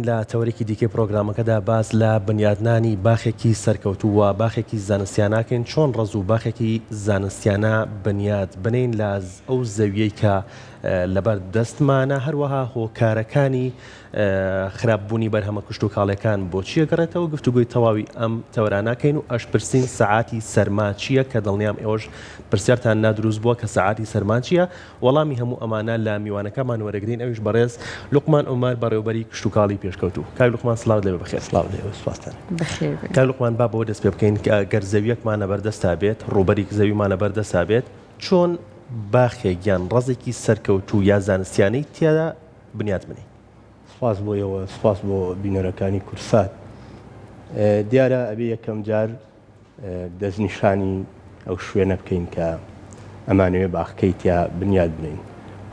دەگەڕێین لە تەوەرێکی دیکەی پرۆگرامەکەدا باس لە بنیادنانی باخێکی سەرکەوتوو و باخێکی زانستیاناکەین چۆن ڕەز و باخێکی زانستیانە بنیاد بنین لە ئەو زەویەی کە لەبەر دەستمانە هەروەها هۆکارەکانی خراپبوونی بەرهەمە کشتوکاڵیەکان بۆچی ئەگەڕێتەوە گفتوگۆی تەواوی ئەم تەوەرانەکەین و ئەشپرسین سەعاتی سەرما چییە کە دڵنیام ئێوەش پرسیارتان نادروست بووە کە سەعاتی سەرما چییە وەڵامی هەموو ئەمانە لە میوانەکەمان وەرەگرین ئەویش بەڕێز لوقمان عومەر بەڕێوبەری کشتوکاڵی پێشکەوتوو کاک لوقمان سڵاوت لێبێ بەخێر سڵاو لێوە سوپاستان بەخێر بێن. کاک لوقمان با بەوە دەست پێ بکەین کە گەر زەویەکمان لەبەردەستا بێت ڕووبەریک زەویمان لەبەردەستا بێت چۆن باخێک یان ڕەزێکی سەرکەوتوو یا زانستیانەی تیادا بنیات بنێین؟ سوپاس بۆ ئێوە، سوپاس بۆ بینەرەکانی کوردسات. دیارە ئەبێ یەکەم جار دەستنیشانی ئەو شوێنە بکەین کە ئەمانەوێ باخکەی تیا بنیات بنێین.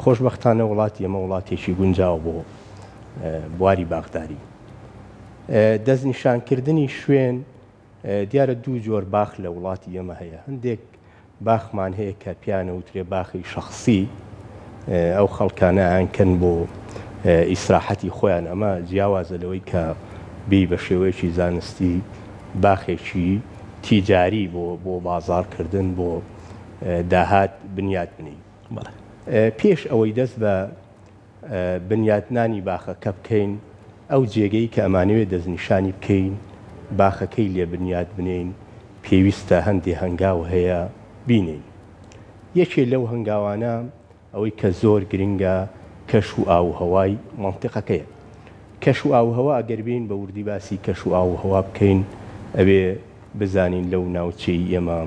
خۆشبەختانە وڵاتی ئێمە وڵاتێکی گونجاوە بۆ بواری باخداری. دەستنیشانکردنی شوێن دیارە دوو جۆر باخ لە وڵاتی ئێمە هەیە، هەندێک باخمان هەیە کە پێیان ئەوترێ باخی شەخسی، ئەو خەڵکانە ئەیانکەن بۆ ئیسراحەتی خۆیان، ئەمە جیاوازە لەوەی کە بێی بە شێوەیەکی زانستی باخێکی تیجاری بۆ بۆ بازاڕکردن بۆ داهات بنیات بنێی. پێش ئەوەی دەست بە بنیاتنانی باخەکە بکەین، ئەو جێگەی کە ئەمانەوێ دەستنیشانی بکەین باخەکەی لێ بنیات بنێین پێویستە هەندێ هەنگاو هەیە بینێین. یەکێ لەو هەنگاوانە ئەوەی کە زۆر گرنگە کەش و ئاووهەوای مەنتیقەکەیە. کەش و ئاووهەوا ئەگەر بێین بە وردی باسی کەش و ئاووهەوا بکەین ئەبێ بزانین لەو ناوچەی ئێمە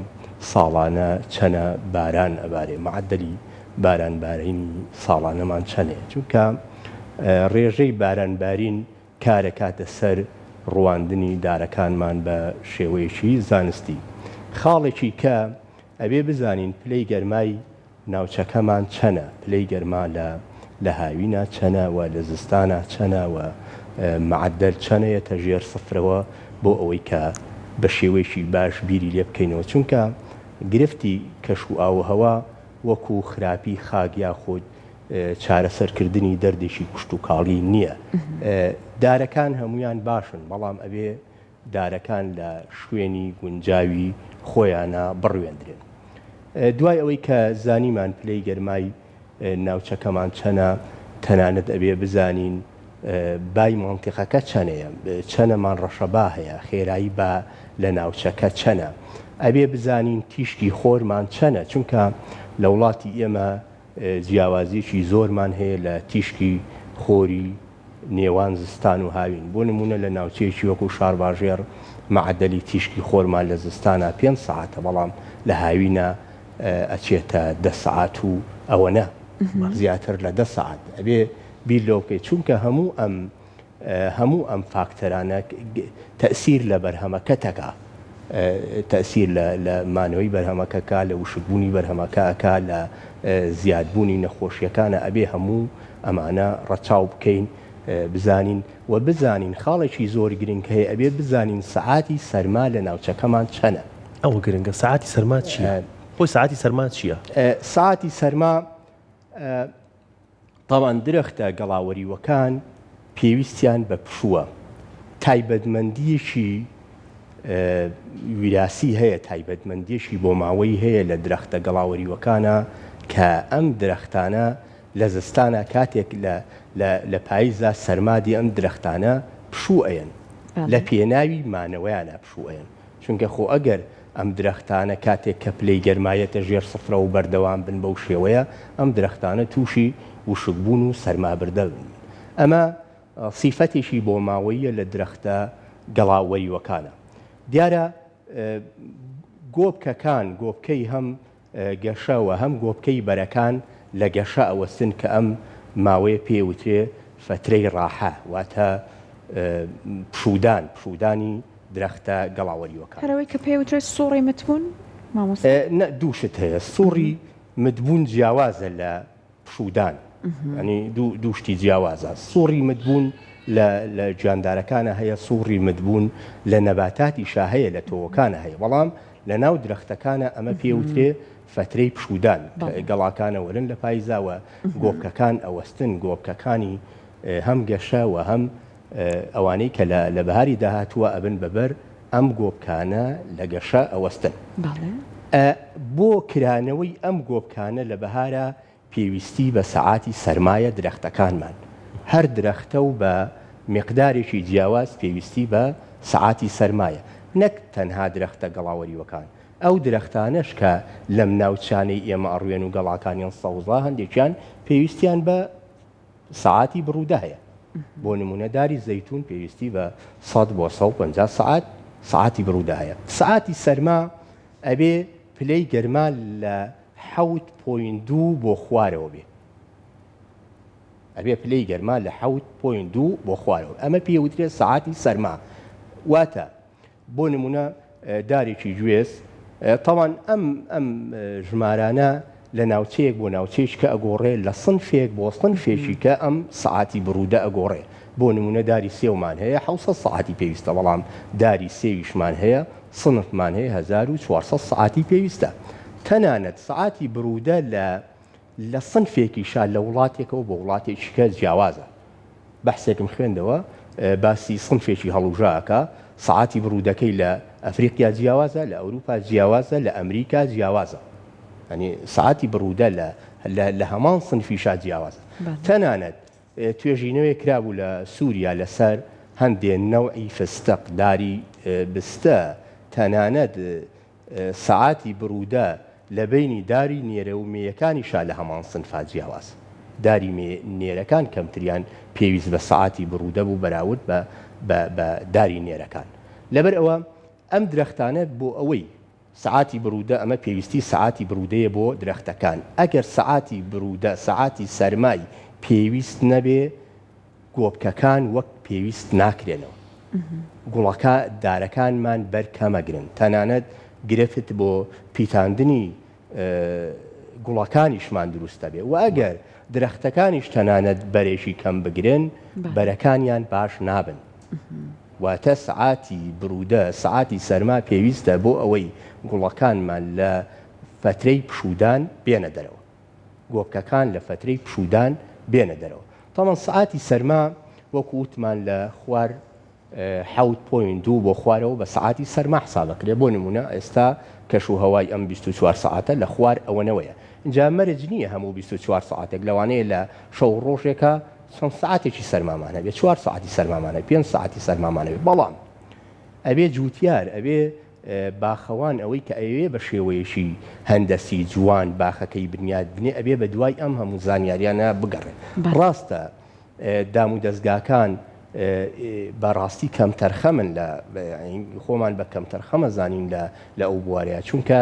ساڵانە چەنە باران ئەبارێ، مەعەدەلی باران بارینی ساڵانەمان چەنەیە، چونکە ڕێژەی باران بارین کارەکاتە سەر ڕواندنی دارەکانمان بە شێوەیەکی زانستی. خاڵێکی کە ئەبێ بزانین پلەی گەرمای ناوچەکەمان چەنە، پلەی گەرما لە لە هاوینا چەنە و لە زستانا چەنە و مەعەدەل چەنە یەتە ژێر سفرەوە بۆ ئەوەی کە بە شێوەیەکی باش بیری لێ بکەینەوە چونکە گرفتی کەش و ئاووهەوا وەکو خراپی خاک یاخود چارەسەرکردنی دەردێکی کشتوکاڵی نییە دارەکان هەموویان باشن بەڵام ئەبێ دارەکان لە شوێنی گونجاوی خۆیانا بڕوێندرێن. دوای ئەوەی کە زانیمان پلەی گەرمای ناوچەکەمان چەنە، تەنانەت ئەبێ بزانین بای مەنتیقەکە چەنەیە، چەنەمان ڕەشەبا هەیە، خێرایی با لە ناوچەکە چەنە، ئەبێ بزانین تیشکی خۆرمان چەنە، چونکە لە وڵاتی ئێمە جیاوازیەکی زۆرمان هەیە لە تیشکی خۆری نێوان زستان و هاوین، بۆ نموونە لە ناوچەیەکی وەکو شارباژێڕ مەعەدەلی تیشکی خۆرمان لە زستانا پێنج سەعاتە بەڵام لە هاوینا ئەچێتە دە سەعات و ئەوەنە زیاتر لە دە سەعات ئەبێ بیر لەوە بکەیت چونکە هەموو ئەم هەموو ئەم فاکتەرانە تەئسیر لە بەرهەمەکە تەکا تەئسیر لە لە مانەوەی بەرهەمەکە کا لە وشکبوونی بەرهەمەکە ئەکا لە زیادبوونی نەخۆشیەکانە ئەبێ هەموو ئەمانە ڕەچاو بکەین بزانین و بزانین خاڵێکی زۆر گرنگ هەیە ئەبێ بزانین سەعاتی سەرما لە ناوچەکەمان چەنە. ئەوە گرنگە سەعاتی سەرما چییە؟ خۆی سەعاتی سەرما چییە؟ سەعاتی سەرما تەبعەن درەختە گەڵاوەریوەکان پێویستیان بە پشووە، تایبەتمەندییەکی ویراسی هەیە، تایبەتمەندییەکی بۆماوەیی هەیە لە درەختە گەڵاوەریوەکانا کە ئەم درەختانە لە زستانا کاتێک لە لە لە پایزا سەرما دێ ئەم درەختانە پشوو ئەیەن لە پێناوی مانەوەیانا پشوو ئەیەن چونکە خۆ ئەگەر ئەم درەختانە کاتێک کە پلەی گەرما یەتە ژێر سفرەوە بەردەوام بن بەو شێوەیە ئەم درەختانە تووشی وشکبوون و سەرمابردە بن. ئەمە سیفەتێکی بۆماوەییە لە درەختە گەڵا وەریوەکانە. دیارە گۆپکەکان، گۆپکەی هەم گەشە و هەم گۆپکەی بەرەکان لە گەشە ئەوەستن کە ئەم ماوەیە پێی ئەوترێ فەترەی ڕاحە واتە پشوودان، پشوودانی درەختە گەڵاوەریوەکان. هەر ئەوەی کە پێی ئەوترێت سوڕی متبوون مامۆستا؟ نە دوو شت هەیە سوڕی متبوون جیاوازە لە پشوودان یانی دوو شتی جیاوازە سوڕی متبوون لە لە گیاندارەکانە هەیە سوڕی متبوون لە نەباتاتیشا هەیە لە تۆوەکانە هەیە بەڵام لە ناو درەختەکانە ئەمە پێوترێ فەترەی پشوودان گەڵاکانە وەرن لە پایزاوە گۆپکەکان ئەوەستن گۆپکەکانی هەم گەشە و هەم. ئەوانەی کە لە بەهاری داهاتووە ئەبن بە بەر ئەم گۆپکانە لە گەشە ئەوەستن. بۆ کرانەوەی ئەم گۆپکانە لە بەهارا پێویستی بە سەعاتی سەرمایە درەختەکانمان هەر درەختە و بە میقدارێکی جیاواز پێویستی بە سەعاتی سەرمایە نەک تەنها درەختە گەڵاوەریوەکان ئەو درەختانەش کە لەم ناوچانەی ئێمە ئەڕوێن و گەڵاکانیان سەوزە هەندێکیان پێویستیان بە سەعاتی بڕودە هەیە بۆ نمونە داری زەیتون پێویستی بە 100 بۆ 150 سەعات سەعاتی بڕودە هەیە سەعاتی سەرما ئەبێ پلەی گەرما لە حەوت point دوو بۆ خوارەوە بێ ئەبێ پلەی گەرما لە حەوت point دوو بۆ خوارەوە ئەمە پێ وترێت سەعاتی سەرما واتە بۆ نمونە دارێکی گوێز تاوان ئەم ئەم ژمارانە لە ناوچەیەک بۆ ناوچەیەکی کە ئەگۆڕێ لە سنفێک بۆ سنفێکی کە ئەم سەعاتی بڕودە ئەگۆڕێ بۆ نمونە داری سێومان هەیە 600 سەعاتی پێویستە بەڵام داری سێویشمان هەیە سنفمان هەیە 1400 سەعاتی پێویستە تەنانەت سەعاتی بڕودە لە لە سنفێکیشا لە وڵاتێکەوە بۆ وڵاتێکی کە جیاوازە. بەحسێکم خوێندەوە باسی سنفێکی هەڵوژە ئەکا، سەعاتی بڕودەکەی لە ئەفریقیا جیاوازە، لە ئەوروپا جیاوازە، لە ئەمریکا جیاوازە. یانی سەعاتی بڕودە لە لە هەمان سنفیشا جیاوازە. تەنانەت توێژینەوەیەک کرابوو لە سوریا لەسەر هەندێ نەوعی فستق، داری بستە، تەنانەت سەعاتی بڕودە لە بەینی داری نێرە و مێیەکانیشا لە هەمان سنفا جیاواز. داری مێ نێرەکان کەمتریان پێویست بە سەعاتی بڕودە بوو بەراورد بە بە بە داری نێرەکان. لەبەر ئەوە ئەم درەختانە بۆ ئەوەی سەعاتی بڕودە ئەمە پێویستی سەعاتی بڕودەیە بۆ درەختەکان. ئەگەر سەعاتی بڕودە سەعاتی سەرمای پێویست نەبێ گۆپکەکان وەک پێویست ناکرێنەوە. گوڵەکە دارەکانمان بەر کەمەگرن، تەنانەت گرفت بۆ پیتاندنی گوڵەکانیشمان دروست دەبێ و ئەگەر درەختەکانیش تەنانەت بەرێکی کەم بگرن بەرەکانیان باش نابن. واتە سەعاتی برودە، سەعاتی سەرما پێویستە بۆ ئەوەی گوڵەکانمان لە فەترەی پشوودان بێنە دەرەوە. گۆپکەکان لە فەترەی پشوودان بێنە دەرەوە. تەمەن سەعاتی سەرما وەکو وتمان لە خوار حەوت point دوو بۆ خوارەوە بە سەعاتی سەرما حساب ئەکرێ بۆ نمونە ئێستا کەش و هەوای ئەم 24 سەعاتە لە خوار ئەوەنەوەیە ئینجا مەرج نییە هەموو 24 سەعاتێک لەوانەیە لە شەو ڕۆژێکا چەند سەعاتێکی سەرمامان هەبێ چوار سەعاتی سەرمامان هەبێ پێنج سەعاتی سەرمامان هەبێ بەڵام ئەبێ جووتیار ئەبێ باخەوان ئەوەی کە ئەیەوێ بە شێوەیەکی هەندەسی جوان باخەکەی بنیات بنێ ئەبێ بە دوای ئەم هەموو زانیاریانە بگەڕێ. ڕاستە دام و دەزگاکان بە ڕاستی کەمتەرخەمن لە خۆمان بە کەمتەرخەمە زانین لە لە ئەو بوارەیە چونکە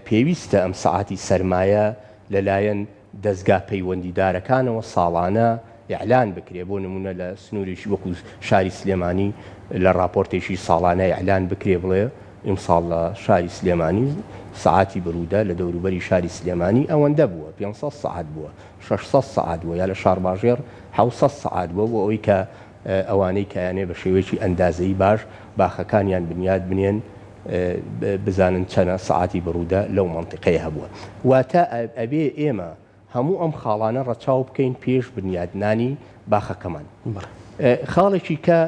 پێویستە ئەم سەعاتی سەرمایە لەلایەن دەزگا پەیوەندیدارەکانەوە ساڵانە ئیعلان بکرێ، بۆ نموونە لە سنوورێکی وەکوو شاری سلێمانی لە ڕاپۆرتێکی ساڵانە ئیعلان بکرێ بڵێ ئیمساڵ لە شاری سلێمانی سەعاتی بروودە لە دەوروبەری شاری سلێمانی ئەوەندە بووە، 500 سەعات بووە، 600 سەعات بووە یا لە شارباژێڕ 700 سەعات بووە بۆ ئەوەی کە ئەوانەی کە ئەیانەوێ بە شێوەیەکی ئەندازەیی باش باخەکانیان بنیات بنێن بزانن چەنە سەعاتی بڕوودە لەو مەنتیقەیە هەبووە. واتە ئەبێ ئێمە هەموو ئەم خاڵانە ڕەچاو بکەین پێش بنیادنانی باخەکەمان. خاڵێکی کە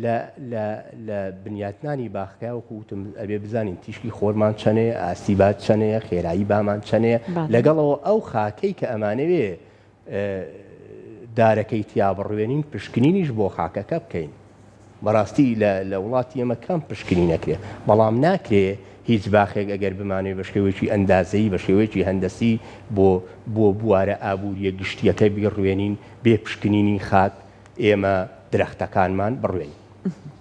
لە لە لە بنیاتنانی باخەکە وەکو وتم ئەبێ بزانین تیشکی خۆرمان چەنەیە، ئاستی باد چەنەیە، خێرایی بامان چەنەیە، لەگەڵەوە ئەو خاکەی کە ئەمانەوێ دارەکەی تیا بڕوێنین پشکنینیش بۆ خاکەکە بکەین بەڕاستی لە لە وڵاتی ئێمە کەم پشکنین ئەکرێ بەڵام ناکرێ هیچ باخێک ئەگەر بمانەوێ بە شێوەیەکی ئەندازەیی بە شێوەیەکی هەندەسی بۆ بۆ بوارە ئابووریە گشتیەکە بیڕوێنین بێ پشکنینی خاک ئێمە درەختەکانمان بڕوێنین.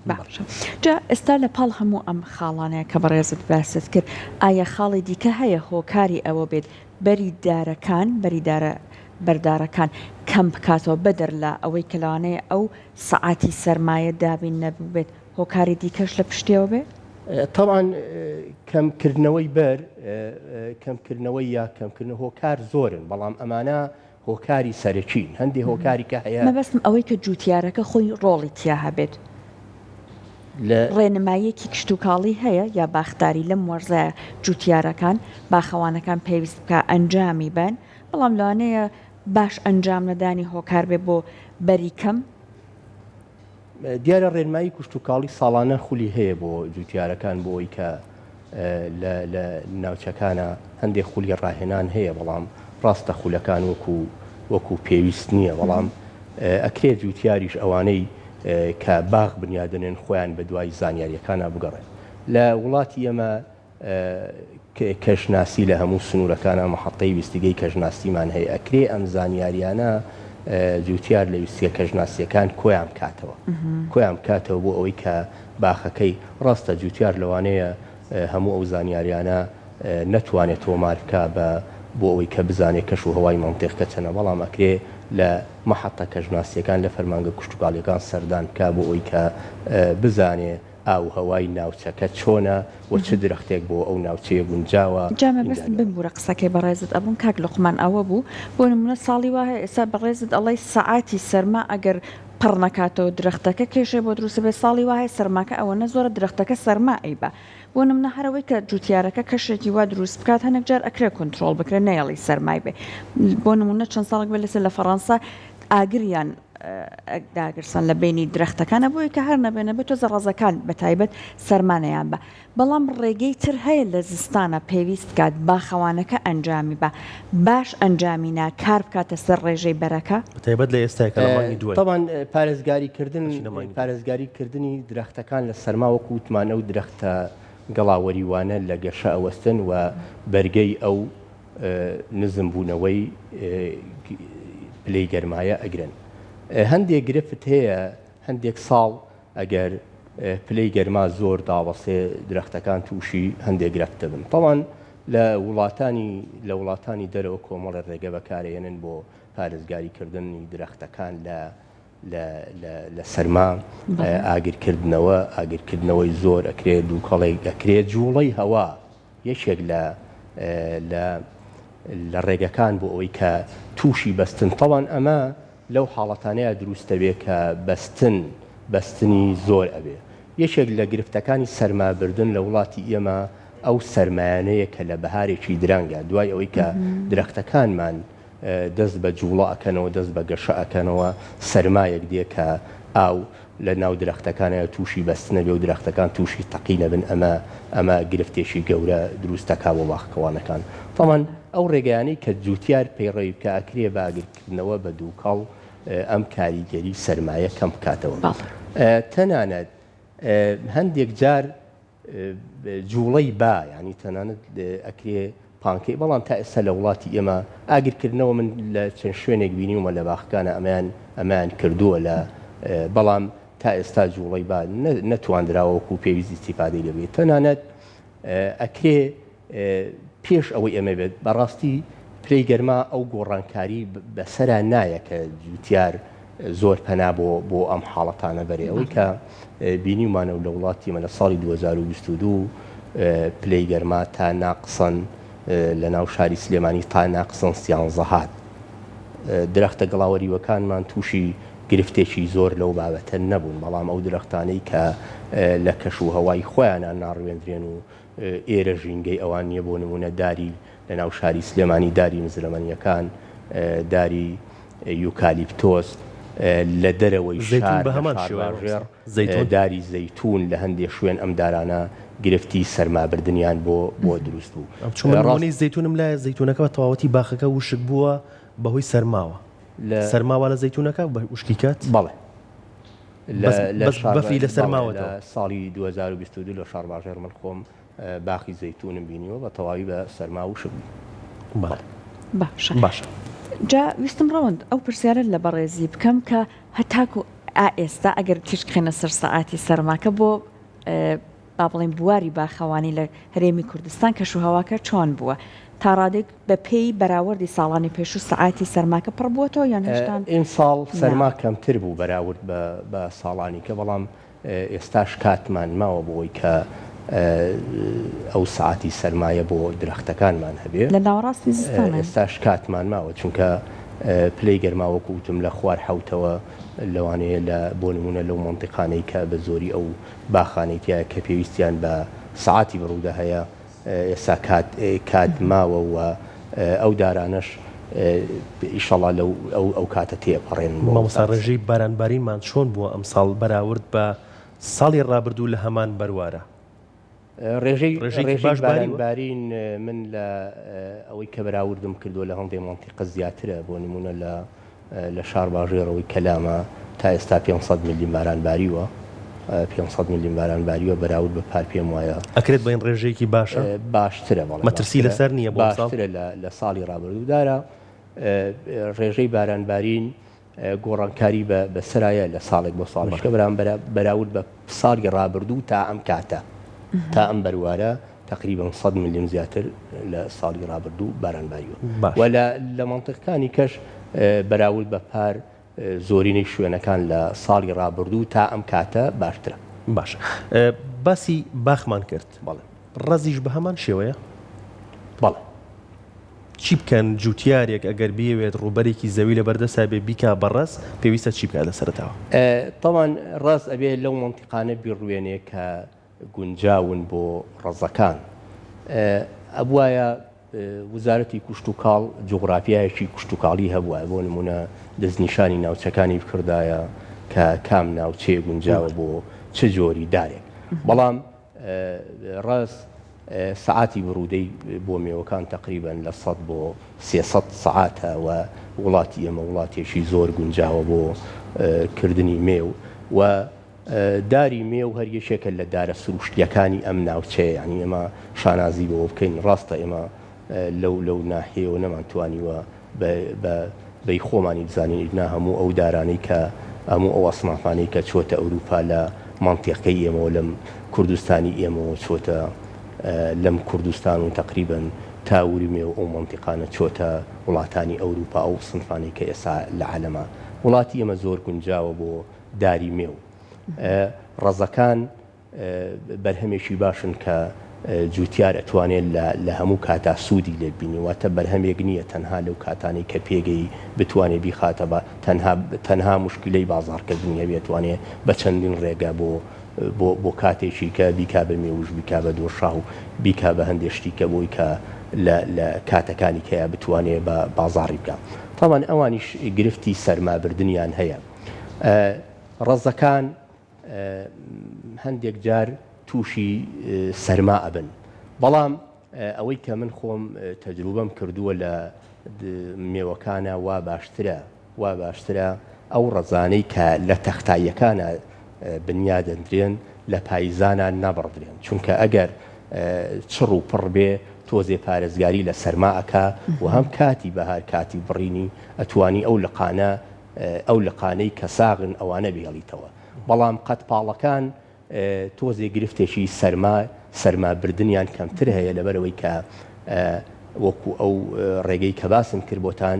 باشە جا ئێستا لە پاڵ هەموو ئەم خاڵانەیە کە بەڕێزت باست کرد ئایا خاڵی دیکە هەیە هۆکاری ئەوە بێت بەری دارەکان، بەری دارە بەردارەکان کەم بکاتەوە بەدەر لە ئەوەی کە لەوانەیە ئەو سەعاتی سەرمایە دابین نەبووبێت هۆکاری دیکەش لە پشتیەوە بێ؟ تەبعەن کەم کردنەوەی بەر، کەم کردنەوەی یا کەم کردنەوە هۆکار زۆرن بەڵام ئەمانە هۆکاری سەرەکین هەندێ هۆکاری کە هەیە. مەبەستم ئەوەی کە جووتیارەکە خۆی ڕۆڵی تیا هەبێت. لە. ڕێنماییەکی کشتوکاڵی هەیە یا باخداری لەم وەرزە جوتیارەکان، باخەوانەکان پێویست بکا ئەنجامی بەن، بەڵام لەوانەیە باش ئەنجام نەدانی هۆکار بێ بۆ بەری کەم؟ دیارە ڕێنمایی کوشتتوکاڵی ساڵانە خولی هەیە بۆ جوتیارەکان بۆ ئەوی کە لە ناوچەکانە هەندێک خولی ڕاهێنان هەیە بەڵام ڕاستە خولەکان وەکو وەکو پێویست نییە بەڵام ئەکرێ جوتیاریش ئەوانەی کە باغ بنیادەنێن خۆیان بە دوای زانیاریەکانە بگەڕێن لە وڵاتی ئێمە کەشناسی لە هەموو سنوورەکانا مەحەتەی ویستگەی کەشناسیمان هەیە ئەکرێ ئەم زانیاریانە جوتیار لە ویستگە کەشناسیەکان کۆیان بکاتەوە کۆیان بکاتەوە بۆ ئەوەی کە باخەکەی ڕاستە جوتیار لەوانەیە هەموو ئەو زانیاریانە نەتوانێت تۆمار بکا بە بۆ ئەوەی کە بزانێت کەش و هەوای مەنتیقکە چەنە بەڵام ئەکرێ لە مەحەتە کەشناسیەکان لە فەرمانگە کشتوکاڵیەکان سەردان بکا بۆ ئەوەی کە بزانێ ئاووهەوای ناوچەکە چۆنە و چ درەختێک بۆ ئەو ناوچەیە گونجاوە؟ جا مەبەستم بمبورە قسەکەی بەڕێزت ئەبووم کاک لوقمان ئەوە بوو بۆ نمونە ساڵی وا هەیە ئێستا بەڕێزت ئەڵێی سەعاتی سەرما ئەگەر پڕ نەکاتەوە درەختەکە کێشەی بۆ دروست ئەبێت ساڵی وا هەیە سەرماکە ئەوەنە زۆرە درەختەکە سەرما ئەیبا بۆ نمونە هەر ئەوەی کە جوتیارەکە کەشێکی وا دروست بکات هەنێک جار ئەکرێ کۆنترۆڵ بکرێت نەیەڵی سەرمای بێ بۆ نمونە چەند ساڵێک بێت لەسەر لە فەڕەنسا ئاگریان داگرسان لە بەینی درەختەکانە بۆیە کە هەر نەبێ نەبێ تۆزە ڕەزەکان بە تایبەت سەرمانەیان بە بەڵام ڕێگەی تر هەیە لە زستانە پێویست کات باخەوانەکە ئەنجامی بە باش ئەنجامی نا کار بکاتە سەر ڕێژەی بەرەکە. بە تایبەت لە ئێستای کە لە مانگی دووەین. تەبعەن پارێزگاری کردن ئەچینە مانگی دوو. پارێزگاری کردنی درەختەکان لە سەرما وەکو وتمان ئەو درەختە گەڵاوەریوانە لە گەشە ئەوەستن و بەرگەی ئەو نزم بوونەوەی پلەی گەرمایە ئەگرن. هەندێک گرفت هەیە هەندێک ساڵ ئەگەر پلەی گەرما زۆر دابەسێ درەختەکان تووشی هەندێک گرفت دەبن. تەوان لە وڵاتانی لە وڵاتانی دەرەوە کۆمەڵێ ڕێگە بەکارێنن بۆ پارێزگاری کردنی درەختەکان لە لە لە لە سەرما ئاگرکردنەوە ئاگرکردنەوەی زۆر ئەکرێ دووکەڵێک ئەکرێ جووڵەی هەوا یەکێک لە لە لە ڕێگەکان بۆ ئەوەی کە تووشی بەستن تەوان ئەمە لەو حاڵەتانەیە دروست دەبێ کە بەستن بەستنی زۆر ئەبێ یەکێک لە گرفتەکانی سەرمابردن لە وڵاتی ئێمە ئەو سەرمایانەیە کە لە بەهارێکی درەنگە دوای ئەوەی کە درەختەکانمان دەست بە جوڵە ئەکەنەوە، دەست بە گەشە ئەکەنەوە، سەرمایەک دێ کە ئاو لە ناو درەختەکانایە تووشی بەستنە بێ و درەختەکان تووشی تەقینە بن، ئەمە ئەمە گرفتێکی گەورە دروست دەکا بۆ باخکەوانەکان. تەبعەن ئەو ڕێگایانەی کە جووتیار پەیڕەوی بکا ئەکرێ بە ئاگرکردنەوە بە دووکەڵ ئەم کاریگەری سەرمایە کەم بکاتەوە. تەنانەت هەندێک جار جوڵەی با یانی تەنانەت ئەکرێ پانکەی بەڵام تا ئێستا لە وڵاتی ئێمە ئاگرکردنەوە من لە چەند شوێنێک بینیومە لە باخەکانە ئەمەیان ئەمەیان کردووە لە بەڵام تا ئێستا جوڵەی با نەتواندراوە وەکو پێویست ئیستیفادەی لێ بکرێت تەنانەت ئەکرێ پێش ئەوەی ئەمە بێت بەڕاستی پلەی گەرما ئەو گۆڕانکاری بەسەرا نایە کە جوتیار زۆر پەنا بۆ بۆ ئەم حاڵەتانە بەرێ ئەوەی کە بینیومانە و لە وڵاتی مە لە ساڵی 2022 پلەی گەرما تا ناقسەن لە ناو شاری سلێمانی تا ناقسەن سیانزە هات درەختە گڵاوەریوەکانمان تووشی گرفتێکی زۆر لەو بابەتە نەبوون بەڵام ئەو درەختانەی کە لە کەش و هەوای خۆیانە ناڕوێندرێن و ئێرە ژینگەی ئەوان نییە بۆ نموونە داری لە ناو شاری سلێمانی داری مزرەمەنییەکان، داری یوکالیپتۆس، لە دەرەوەی زەیتوون شار بە لە هەمان شێوەیە شارباژێڕ مامۆستا زەیتوون؟ داری زەیتوون لە هەندێ شوێن ئەم دارانە گرفتی سەرمابردنیان بۆ بۆ دروست بوو. چون من ڕاست نموونەی زەیتوونم لایە زەیتوونەکە بە تەواوەتی باخەکە وشک بووە بەهۆی سەرماوە لە سەرما وا لە زەیتوونەکە وشکی کات؟ بەڵێ. بەس بەس بەفری لەسەر ماوەتەوە. لە ساڵی 2022 لە شارباژێڕ من خۆم باخی زەیتونم بینیوە بە تەواوی بە سەرما وشک بوو. بەڵێ باشە باشە. جا ویستم ڕەوەند ئەو پرسیارە لە بەڕێزی بکەم کە هەتاکو ئا ئێستا ئەگەر تیشک خەینە سەر سەعاتی سەرماکە بۆ با بڵێین بواری باخەوانی لە هەرێمی کوردستان کەشوهەواکە چۆن بووە؟ تا ڕادەیەک بە پێی بەراوردی ساڵانی پێشوو سەعاتی سەرماکە پڕ بووەتەوە یان هێشتا نا؟ ئیمساڵ سەرما کەمتر بوو بەراورد بە ساڵانی کە، بەڵام ئێستاش کاتمان ماوە بۆ ئەوەی کە ئەو سەعاتی سەرمایە بۆ درەختەکانمان هەبێ. لە ناوەڕاستی زستانین. ئێستاش کاتمان ماوە چونکە پلەی گەرما وەکو وتم لە خوار حەوتەوە لەوانەیە لە بۆ نموونە لەو مەنتیقانەی کە بە زۆری ئەو باخانەی تیایە کە پێویستیان بە سەعاتی بڕوودە هەیە، ئێستا کات کات ماوە و ئەو دارانەش. ئیشەڵا لەو ئەو کاتە تێپەڕێنن. مامۆستا ڕێژەی بارانبارینمان چۆن بووە ئەمساڵ بەراورد بە ساڵی ڕابردوو لە هەمان بەروارە؟ ڕێژەی ڕێژەی باران بارین من لە ئەوەی کە بەراوردم کردووە لە هەندێ مەنتیقە زیاترە بۆ نمونە لە لە شارباژێڕەوەی کەلامە تا ئێستا 500 ملیم باران باریوە 500 ملیم باران باریوە بەراورد بە پار پێم وایە ئەکرێت بڵێین ڕێژەیەکی باشە؟ باشترە بەڵێ مەترسی لەسەر نییە بۆ ئەمساڵ؟ باشترە لە ساڵی ڕابردوو دارە ڕێژەی باران بارین گۆڕانکاری بە بەسەرایە لە ساڵێک بۆ ساڵێک چونکە بەرامبەر بەراورد بە ساڵی ڕابردوو تا ئەم کاتە تا ئەم بەروارە تقریبا 100 ملیم زیاتر لە ساڵی ڕابردوو باران باریوە و لە لە مەنتیقەکانی کەش بەراورد بە پار زۆرینەی شوێنەکان لە ساڵی ڕابردوو تا ئەم کاتە باشترە. باشە باسی باخمان کرد بەڵێ. ڕەزیش بە هەمان شێوەیە؟ بەڵێ. چی بکەن جوتیارێک ئەگەر بیەوێت ڕووبەرێکی زەوی لەبەر دەستا بێ بیکا بە ڕەز پێویستە چی بکات لە سەرەتاوە؟ تەبعەن ڕەز ئەبێ لەو مەنتیقانە بیڕوێنێ کە گونجاون بۆ ڕەزەکان. ئەبوایە وزارەتی کوشتوکاڵ جوغرافیایەکی کوشتوکاڵی هەبوایە بۆ نمونە دەستنیشانی ناوچەکانی بکردایە کە کام ناوچەیە گونجاوە بۆ چ جۆری دارێک. بەڵام ڕەز سەعاتی بڕوودەی بۆ مێوەکان تەقریبەن لە سەد بۆ 300 سەعاتە و وڵاتی ئێمە وڵاتێکی زۆر گونجاوە بۆ کردنی مێو و داری مێو هەر یەکێکە لە دارە سروشتییەکانی ئەم ناوچەیە یانی ئێمە شانازی بەوە بکەین ڕاستە ئێمە لەو لەو ناحیەوە نەمانتوانیوە بە بە بەی خۆمانی بزانین ئیدنا هەموو ئەو دارانەی کە هەموو ئەو ئەسنافانەی کە چۆتە ئەوروپا لە مەنتیقەی ئێمەوە لەم کوردستانی ئێمەوە چۆتە لەم کوردستان و تەقریبەن تا ورمێ و ئەو مەنتیقانە چۆتە وڵاتانی ئەوروپا ئەو سنفانەی کە ئێسا لە عالەما وڵاتی ئێمە زۆر گونجاوە بۆ داری مێو ڕەزەکان بەرهەمێکی باشن کە جوتیار ئەتوانێت لە هەموو کاتا سوودی لێ ببینی واتە بەرهەمێک نییە تەنها لەو کاتانەی کە پێگەی بتوانێت بیخاتە بە تەنها تەنها مشکلەی بازاڕکردنی هەبێت توانێت بە چەندین ڕێگە بۆ بۆ بۆ کاتێکی کە بیکا بە مێوژ بیکا بە دۆشاو بیکا بە هەندێ شتی کە بۆی کە لە لە کاتەکانی کەیا بتوانێت بە بازاڕی بکا تاوان ئەوانیش گرفتی سەرمابردنیان هەیە ڕەزەکان هەندێک جار تووشی سەرما ئەبن بەڵام ئەوەی کە من خۆم تەجروبەم کردووە لە مێوەکانە وا باشترە وا باشترە ئەو ڕەزانەی کە لە تەختاییەکانە بنیادەندرێن لە پایزانە نەبڕدرێن چونکە ئەگەر چڕ و پڕ بێ تۆزێ پارێزگاری لە سەرما ئەکا و هەم کاتی بەهار کاتی بڕینی ئەتوانی ئەو لقانە ئەو لقانەی کە ساغن ئەوانە بهێڵیتەوە بەڵام قەدپاڵەکان تۆزێ گرفتێکی سەرما سەرما بردنیان کەمتر هەیە لەبەرەوەی کە وەکو ئەو ڕێگەی کە باسم کرد بۆتان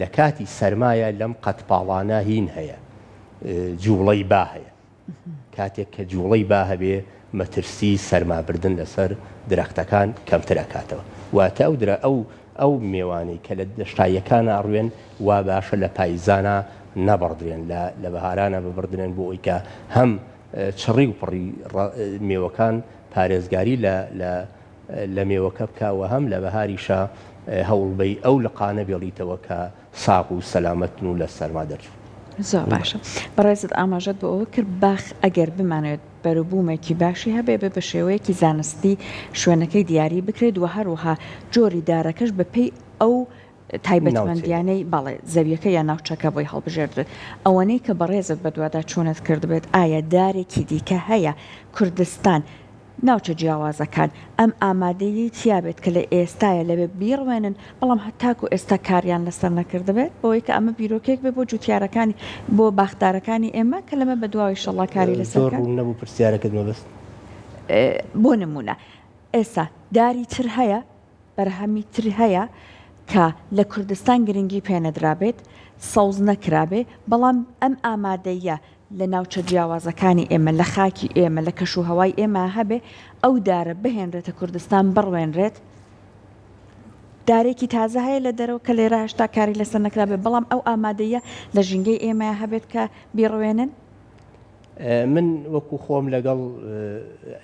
لە کاتی سەرمایە لەم قەدپاڵانە هین هەیە جوڵەی با هەیە کاتێک کە جوڵەی با هەبێ مەترسی سەرما بردن لەسەر درەختەکان کەمتر ئەکاتەوە واتە ئەو درە ئەو ئەو مێوانەی کە لە دەشتاییەکانا ئەڕوێن وا باشە لە پایزانا نەبڕدرێن لە لە بەهارانا ببڕدرێن بۆ ئەوی کە هەم چڕی و پڕی مێوەکان پارێزگاری لە لە لە مێوەکە بکا و هەم لە بەهاریشا هەوڵبەی ئەو لقانە بێڵیتەوە کە ساغ و سەلامەتن و لە سەرما دەرچوون. زۆر باشە بەڕێزت ئاماژەت بۆ ئەوە کرد باخ ئەگەر بمانەوێت بەروبوومێکی باشی هەبێ بێ بە شێوەیەکی زانستی شوێنەکەی دیاری بکرێت و هەروەها جۆری دارەکەش بە پێی ئەو تایبەتمەندیانەی بەڵێ زەویەکە یا ناوچەکە بۆی هەڵبژێردرێت ئەوەنەی کە بەڕێزت بەدواداچوونت کردبێت ئایا دارێکی دیکە هەیە کوردستان ناوچە جیاوازەکان ئەم ئامادەییەی تیابێت کە لە ئێستایا لەوێ بیڕوێنن، بەڵام هەتاکو ئێستا کاریان لەسەر نەکردبێت، بەوەی کە ئەمە بیرۆکەیەک بێت بۆ جوتیارەکانی، بۆ باخدارەکانی ئێمە کە لەمە بەدواوە ئیشەڵا کاری لەسەر زۆر بکەن. ڕوون نەبوو پرسیارەکەت مەبەست. بۆ نموونە ئێستا داری تر هەیە بەرهەمی تر هەیە کە لە کوردستان گرنگی پێنەدرابێت، سەوز نەکرابێ، بەڵام ئەم ئامادەییە لە ناوچە جیاوازەکانی ئێمە، لە خاکی ئێمە، لە کەشوهەوای ئێمە هەبێ، ئەو دارە بهێنرێتە کوردستان بڕوێنرێت، دارێکی تازە هەیە لە دەرەوە کە لێرە هێشتا کاری لەسەر نەکرابێ، بەڵام ئەو ئامادەییە لە ژینگەی ئێمە هەبێت کە بیڕوێنن؟ من وەکو خۆم لەگەڵ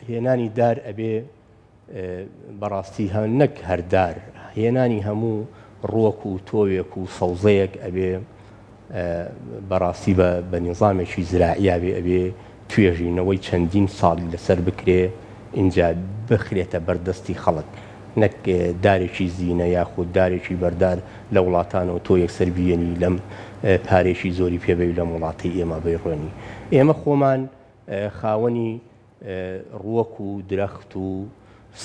هێنانی دار ئەبێ بەڕاستی هە نەک هەر دار، هێنانی هەموو ڕووەک و تۆوێک و سەوزەیەک ئەبێ بەڕاستی بە بە نیزامێکی زراعیا بێ ئەبێ توێژینەوەی چەندین ساڵی لەسەر بکرێ ئینجا بخرێتە بەر دەستی خەڵک نەک دارێکی زینە یاخود دارێکی بەردار لە وڵاتانەوە تۆ یەکسەر بیەنی لەم پارێکی زۆری پێ بەی لەم وڵاتەی ئێمە بەیڕوێنی ئێمە خۆمان خاوەنی ڕووەک و درەخت و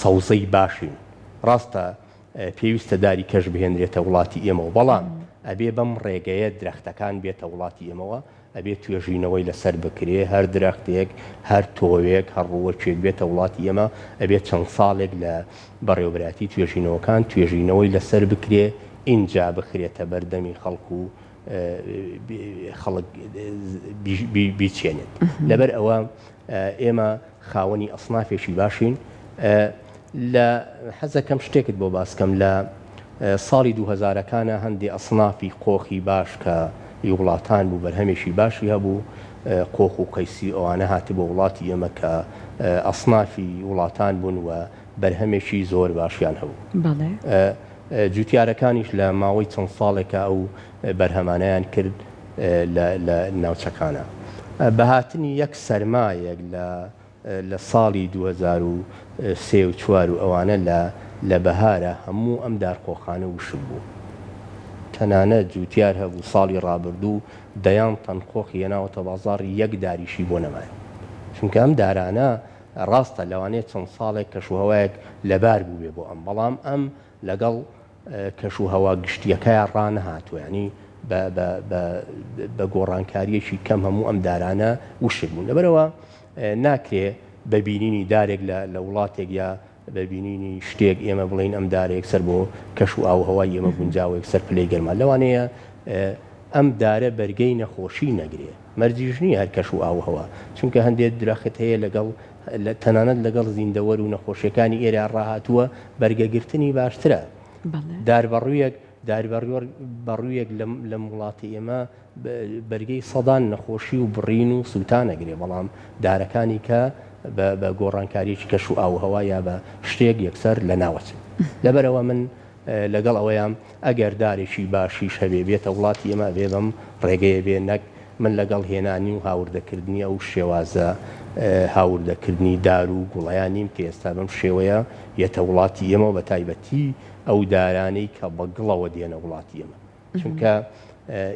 سەوزەی باشین ڕاستە پێویستە داری کەش بهێنرێتە وڵاتی ئێمەوە، بەڵام ئەبێ بەم ڕێگەیە درەختەکان بێتە وڵاتی ئێمەوە، ئەبێ توێژینەوەی لەسەر بکرێ، هەر درەختێک، هەر تۆوێک، هەر ڕووەکێک بێتە وڵاتی ئێمە، ئەبێ چەند ساڵێک لە بەڕێوەبەرایەتی توێژینەوەکان توێژینەوەی لەسەر بکرێ، ئینجا بخرێتە بەر دەمی خەڵک و خەڵک بیچێنێت. لەبەر ئەوە ئێمە خاوەنی ئەسنافێکی باشین. لە حەزەکەم شتێکت بۆ باس کەم لە ساڵی دوو هەزارەکانە هەندێ ئەسنافی قۆخی باش کە ئی وڵاتان بوو بەرهەمێکی باشی هەبوو قۆخ و قەیسی ئەوانە هاتبووە وڵاتی ئێمە کە ئەسنافی وڵاتان بوون و بەرهەمێکی زۆر باشیان هەبوو. بەڵێ. جوتیارەکانیش لە ماوەی چەند ساڵێکا ئەو بەرهەمانەیان کرد لە لە ناوچەکانە. بە هاتنی یەک سەرمایەک لە لە ساڵی 2003 و چوار و ئەوانە لە لە بەهارا هەموو ئەم دارقۆخانە وشک بوو. تەنانەت جوتیار هەبوو ساڵی ڕابردوو دەیان تەن قۆخی هێناوەتە بازاڕ یەک داریشی بۆ نەمایەوە. چونکە ئەم دارانە ڕاستە لەوانەیە چەند ساڵێک کەشوهەوایەک لەبار بووبێ بۆ ئەم، بەڵام ئەم لەگەڵ کەشوهەوا گشتییەکەیا ڕانەهاتووە، یانی بە بە بە بە گۆڕانکارییەکی کەم هەموو ئەم دارانە وشک بوون. لەبەرئەوە ناکرێ بە بینینی دارێک لە لە وڵاتێک یا بە بینینی شتێک ئێمە بڵێین ئەم دارە یەکسەر بۆ کەش و ئاووهەوای ئێمە گونجاوە، یەکسەر پلەی گەرما. لەوانەیە ئەم دارە بەرگەی نەخۆشی نەگرێ. مەرجیش نییە هەر کەش و ئاووهەوا، چونکە هەندێ درەخت هەیە لەگەڵ تەنانەت لەگەڵ زیندەوەر و نەخۆشیەکانی ئێرە ڕاهاتووە بەرگەگرتنی باشترە. دار بەڕوویەک دار بەڕوویەک لەم وڵاتی ئێمە بەرگەی سەدان نەخۆشی و بڕین و سووتان ئەگرێ، بەڵام دارەکانی کە بە گۆڕانکاریی کەش و ئاووهەوا یا بە شتێک یەکسەر لەناوەچن. لەبەرئەوە من لەگەڵ ئەوەیام ئەگەر دارێکی باشیش هەبێ بێتە وڵاتی ئێمە ئەبێ بەم ڕێگەیە بێ نەک من لەگەڵ هێنانی و هاوردەکردنی ئەو شێوازە هاوردەکردنی دار و گوڵەیان نیم کە ئێستا بەم شێوەیە یەتە وڵاتی ئێمەوە بە تایبەتی ئەو دارانەی کە بە گڵەوە دێنە وڵاتی ئێمە چونکە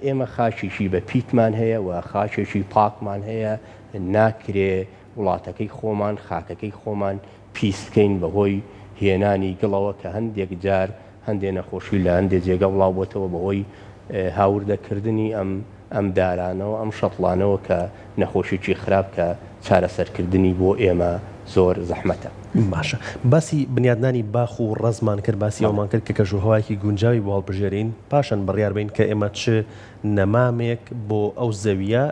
ئێمە خاکێکی بە پیتمان هەیە و خاکێکی پاکمان هەیە ناکرێ وڵاتەکەی خۆمان خاکەکەی خۆمان پیس بکەین بەهۆی هێنانی گڵەوە کە هەندێک جار هەندێ نەخۆشی لە هەندێ جێگە بڵاو بۆتەوە بەهۆی هاوردە کردنی ئەم ئەم دارانەوە ئەم شەتڵانەوە کە نەخۆشیی خراپ کە چارەسەر کردنی بۆ ئێمە زۆر زەحمەتە. باشە باسی بنیادنانی باخ و ڕەزمان کرد باسی ئەومان کرد کە کەشوهەوایەکی گونجاوی بۆ هەڵبژێرین پاشان بڕیار بەین کە ئێمە چ نەمامێک بۆ ئەو زەویە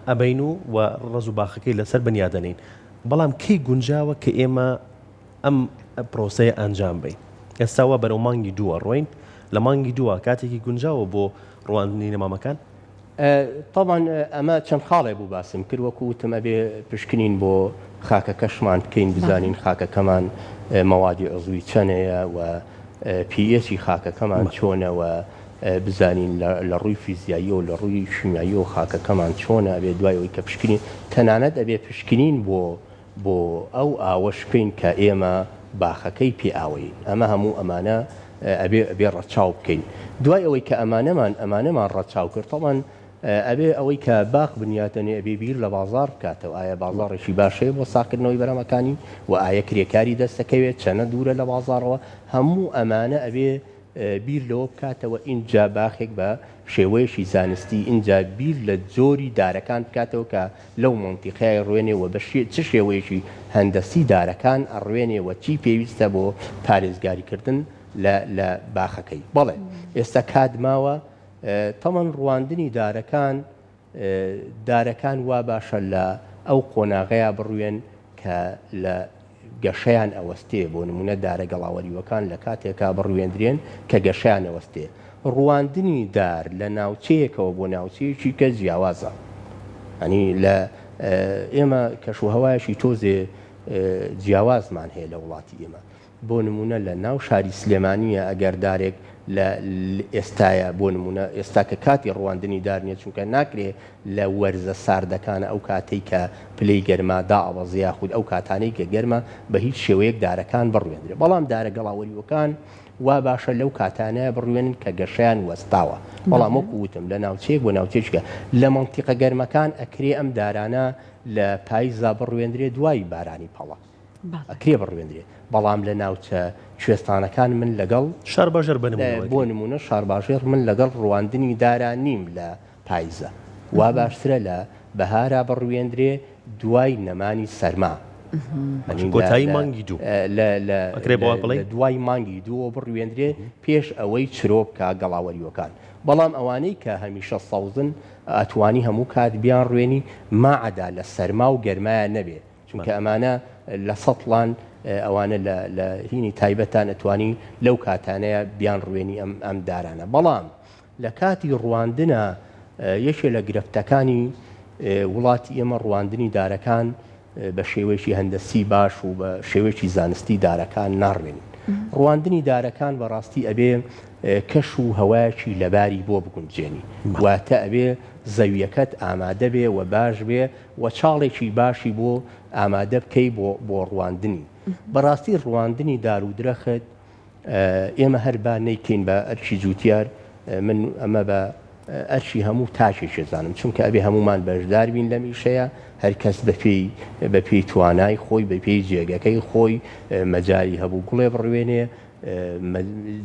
ئەبەین و و ڕەز و باخەکەی لەسەر بنیادەنین بەڵام کەی گونجاوە کە ئێمە ئەم پرۆسەیە ئەنجام بەین؟ ئێستا وا بەرەو مانگی دوو ئەڕۆین، لە مانگی دووە کاتێکی گونجاوە بۆ ڕواندنی نەمامەکان؟ تەبعەن ئەمە چەند خاڵێ بوو باسم کرد، وەکو وتم ئەبێ پشکنین بۆ خاکەکەشمان بکەین بزانین خاکەکەمان مەوادی عزوی چەنەیە و پی ئێچی خاکەکەمان چۆنە و بزانین لە ڕووی فیزیاییەوە لە ڕووی شیمیاییەوە خاکەکەمان چۆنە ئەبێ دوای ئەوەی کە پشکنین تەنانەت ئەبێ پشکنین بۆ بۆ ئەو ئاوەش بکەین کە ئێمە باخەکەی پێ ئاوەین ئەمە هەموو ئەمانە ئەبێ ئەبێ ڕەچاو بکەین دوای ئەوەی کە ئەمانەمان ئەمانەمان ڕەچاو کرد تەبعەن ئەبێ ئەوەی کە باخ بنیات دەنێ ئەبێ بیر لە بازاڕ بکاتەوە ئایا بازاڕێکی باش هەیە بۆ ساغکردنەوەی بەرهەمەکانی و ئایا کرێکاری دەست دەکەوێت چەنە دوورە لە بازاڕەوە هەموو ئەمانە ئەبێ بیر لەوە بکاتەوە ئینجا باخێک بە شێوەیەکی زانستی ئینجا بیر لە جۆری دارەکان بکاتەوە کە لەو مەنتیقەیە ڕوێنێ و بە چ شێوەیەکی هەندەسی دارەکان ئەڕوێنێ و چی پێویستە بۆ پارێزگاری کردن لە لە باخەکەی. بەڵێ ئێستا کات ماوە تەمەن ڕواندنی دارەکان دارەکان وا باشە لە ئەو قۆناغەیا بڕوێن کە لە گەشەیان ئەوەستێ، بۆ نموونە دارە گەڵاوەریوەکان لە کاتێکا بڕوێندرێن کە گەشەیان ئەوەستێ. ڕواندنی دار لە ناوچەیەکەوە بۆ ناوچەیەکی کە جیاوازە. یانی لە ئێمە کەشوهەوایەکی تۆزێ جیاوازمان هەیە لە وڵاتی ئێمە. بۆ نموونە لە ناو شاری سلێمانییە ئەگەر دارێک لە ئێستایا بۆ نموونە ئێستا کە کاتی ڕواندنی دار نیە چونکە ناکرێ لە وەرزە ساردەکانە ئەو کاتەی کە پلەی گەرما دائەبەزێ یاخود ئەو کاتانەی کە گەرمە بە هیچ شێوەیەک دارەکان بڕوێندرێ بەڵام دارە گەڵاوەریوەکان وا باشە لەو کاتانەیە بڕوێنن کە گەشەیان وەستاوە بەڵام وەکو وتم لە ناوچەیەک بۆ ناوچەیەکە لە مەنتیقە گەرمەکان ئەکرێ ئەم دارانە لە پایزا بڕوێندرێ دوای بارانی پەڵە ئەکرێ بڕوێندرێ بەڵام لە ناوچە کوێستانەکان من لەگەڵ شارباژێڕ بە نموونە بۆ نموونە شارباژێڕ من لەگەڵ ڕواندنی دارا نیم لە پایزە وا باشترە لە بەهارا بڕوێندرێ دوای نەمانی سەرما کۆتایی مانگی دوو ئەکرێ بەوە بڵێین؟ لە دوای مانگی دووەوە بڕوێندرێ پێش ئەوەی چرۆ بکا گەڵاوەریوەکان بەڵام ئەوانەی کە هەمیشە سەوزن ئەتوانی هەموو کات بیانڕوێنی ماعەدا لە سەرما و گەرمایا نەبێ چونکە ئەمانە لە سەتڵان ئەوانە لە لە هینی تایبەتان ئەتوانی لەو کاتانەیە بیان ڕوێنی ئەم ئەم دارانە بەڵام لە کاتی ڕواندنە یەکێ لە گرفتەکانی وڵاتی ئێمە ڕواندنی دارەکان بە شێوەیەکی هەندەسی باش و بە شێوەیەکی زانستی دارەکان ناڕوێنین ڕواندنی دارەکان بەڕاستی ئەبێ کەش و هەوایەکی لەباری بۆ بگونجێنی واتە ئەبێ زەویەکەت ئامادە بێ و باش بێ و چاڵێکی باشی بۆ ئامادە بکەی بۆ بۆ ڕواندنی. بەڕاستی ڕواندنی دار و درەخت ئێمە هەر با نەیکەین بە ئەرکی جووتیار، من ئەمە بە ئەرکی هەموو تاکێکی ئەزانم، چونکە ئەبێ هەموومان بەشدار بین لەم ئیشەیە، هەر کەس بە پێی بە پێی توانای خۆی، بە پێی جێگەکەی خۆی مەجالی هەبوو گوڵێ بڕوێنێ،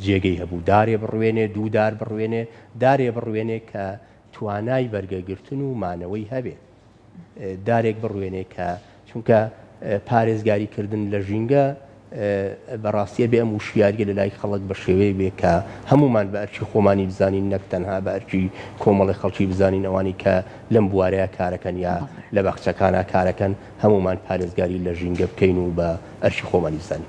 جێگەی هەبوو دارێ بڕوێنێ، دوو دار بڕوێنێ، دارێ بڕوێنێ کە توانای بەرگەگرتن و مانەوەی هەبێ. دارێک بڕوێنێ کە چونکە پارێزگاری کردن لە ژینگە بەڕاستی ئەبێ ئەم وشیاریە لە لای خەڵک بە شێوەیەک بێ کە هەمومان بە ئەرکی خۆمانی بزانین نەک تەنها بە ئەرکی کۆمەڵی خەڵکی بزانین ئەوانی کە لەم بوارەیە کارەکەن یا لە باخچەکانە کارەکەن هەمومان پارێزگاری لە ژینگە بکەین و بە ئەرکی خۆمانی بزانین.